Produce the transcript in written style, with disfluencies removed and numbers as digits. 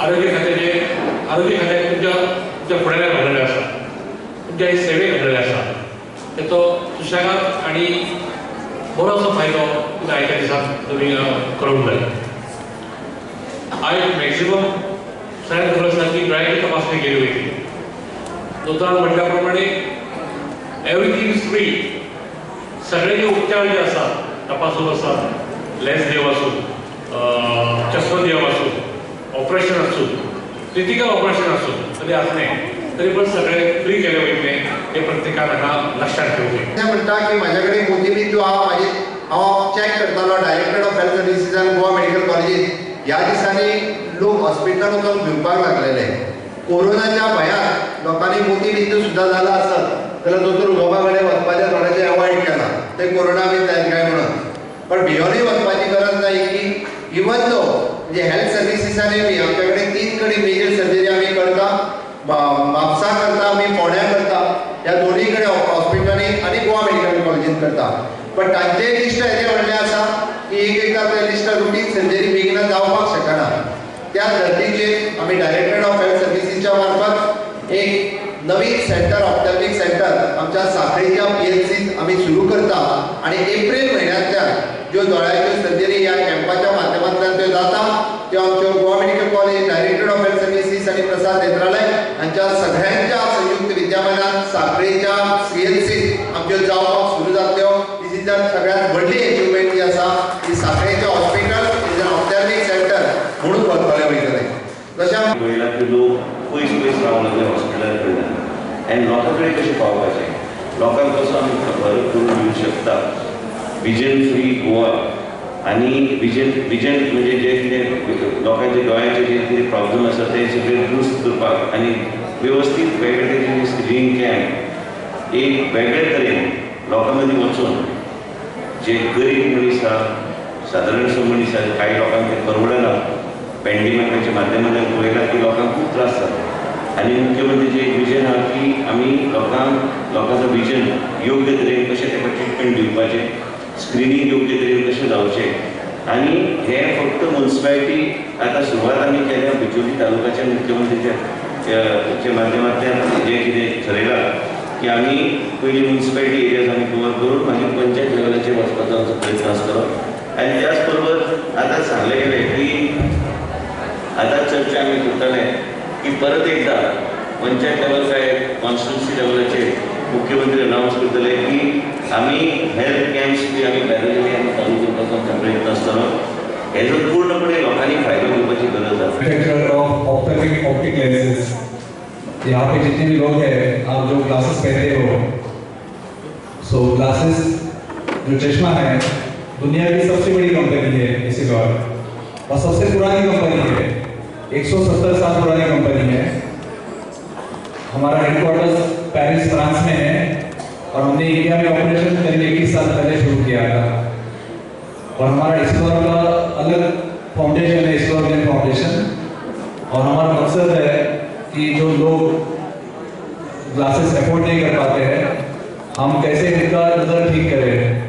आरोग्य खात्याचे आरोग्य खात्याक तुमच्या तुमच्या फुडाऱ्याक घातलेलें आसा, तुमच्या हे सेवेक घातलेलें आसा, तेचो सुशेगाद आनी बरोसो फायदो तुमी आयच्या दिसाक तुमी करूंक जाय. आयज मॅक्सिमम सगळ्यांक खबर आसा की दोळ्यांची तपासणी केली वयतली. दोतोरान म्हटल्या प्रमाणे एवरीथींग is free. सगळे जे उपचार जे आसा तपासून आसा, लेन्स दिवप आसूं, चश्मा दिवप आसूं, ऑपरेशन आसूं, क्रिटिकल ऑपरेशन आसूं तरी आसलें तरी पण सगळे फ्री केले वयतले हे प्रत्येकान हांगा लक्षात ठेवचे. म्हणटा की म्हाज्या कडेन मोतीबिंदू आहा, म्हाजी हांव चॅक करतालो डायरेक्टर ऑफ हेल्थ सर्विसीसान गोवा मेडिकल कॉलेजीन. ह्या दिसांनी लोक हॉस्पिटलान वचून भिवपाक लागलेले. कोरोनाच्या भंयान लोकांनी मोतीबिंदू सुद्दां जाला आसत जाल्यार दोतोर उलोवपा कडेन वचपाचें थोडेशें एवॉयड केलां, ते कोरोना बीन जायत काय म्हणून. पण भियोनूय वचपाची गरज ना की इवन दो म्हणजे हेल्थ सर्विसीसांनी बी आमच्या कडेन 3 कडेन मेजर सर्जरी आमी करता, म्हापसा करता, आमी फोंड्या करता, ह्या दोनूय कडेन हॉस्पिटलांनी आनी गोवा मेडिकल कॉलेजीन करता. पण तांचें लिस्ट येदें व्हडलें आसा की एक एकदां त्या लिस्टार रुटीन सर्जरी बेगिना जावपाक शकना. त्या धर्तीचेर आमी डायरेक्टरेट ऑफ हेल्थ सर्विसीसच्या मार्फत एक नवीन सेंटर, ऑप्थॅल्मिक सेंटर आमच्या साखळीच्या PHCत आमी सुरू करता आनी एप्रील म्हयन्यांतल्यान ज्यो दोळ्याच्यो सर्जरी ह्या कॅम्पाच्या माध्यमांतल्यान त्यो जाता त्यो आमच्यो Goa medical college, directorate of health services आनी प्रसाद नेत्रालय हांच्या सगळ्यांच्या संयुक्त विद्यमानान साखळीच्या CHCत आमच्यो जावपाक सुरू जातल्यो. This is सगळ्यांत व्हडली एचिवमेंट जी आसा ती साखळेचें hospital is an ophthalmic centre म्हणून वचपाले वयतले. तशें लोक पयस पयस रावूंक लागले हॉस्पिटलां कडल्यान आनी लोकां कडेन कशें पावपाचें, लोकांक कसो आमी फरक करून दिवंक शकता. विजन फ्री गोवा आनी विजन विजन म्हणजे जे कितें लोकांचे दोळ्यांचे जे कितें प्रॉब्लम आसा ते सगळे दुरुस्त करपाक आनी वेवस्थीत वेगळे तरेचे स्क्रिनींग कॅम्प एक वेगळे तरेन लोकां मदीं वचून जे गरीब मनीस आहा, सादारणसो मनीस आहा, कांय लोकांक तें परवडना. पेंडेमिकाच्या माध्यमांतल्यान पळयलां की लोकांक खूब त्रास जाता. आनी मुख्यमंत्रीचें एक विजन आहा की आमी लोकांक लोकांचो विजन योग्य तरेन कशें ताका ट्रिटमेंट दिवपाचें, स्क्रिनींग योग्य तरेन कशें जावचें. आनी हें फक्त मुन्सिपालिटी आतां सुरवात आमी केल्या बिचोली तालुक्याच्या मुख्यमंत्रीच्या माध्यमांतल्यान जें कितें ठरयलां की आमी पयलीं मुन्सिपालिटी एरियाज आमी कवर करून मागीर पंचायत लेवलाचेर वचपाचो आमचो प्रयत्न आसतलो. आनी त्याच बरोबर आतां सांगलें गेलें की आतां चर्चा आमी करताले की परत एकदा पंचायत लेवल काय कॉन्स्टिट्युन्सी लेवलाचेर मुख्यमंत्री अनावन्स करतले की आमी हेल्थ कॅम्प्स बी आमी पॅरलली आमी चालू करपाचो आमचो प्रयत्न आसतलो. हेजो पूर्णपणे लोकांनी फायदो घेवपाची गरज आसा. Manufacturer of ophthalmic optic lenses, यहाँ पे जितने भी लोग हैं, आप जो ग्लासेस पहनते हो, सो ग्लासेस जो चश्मा है दुनिया की सबसे बड़ी कंपनी है इसिलॉर और सबसे पुरानी कंपनी है, 170 साल पुरानी कंपनी है. हमारा हेडक्वार्टर्स पेरिस फ्रांस में है और हमने इंडिया में ऑपरेशन करीब 21 साल पहले शुरू किया था. और हमारा इसिलॉर का अलग फाउंडेशन है, इसिलॉर जैन फाउंडेशन. और हमारा मकसद है कि जो लोग ग्लासेस अफोर्ड नहीं कर पाते हैं, हम कैसे इनका नज़र ठीक करें.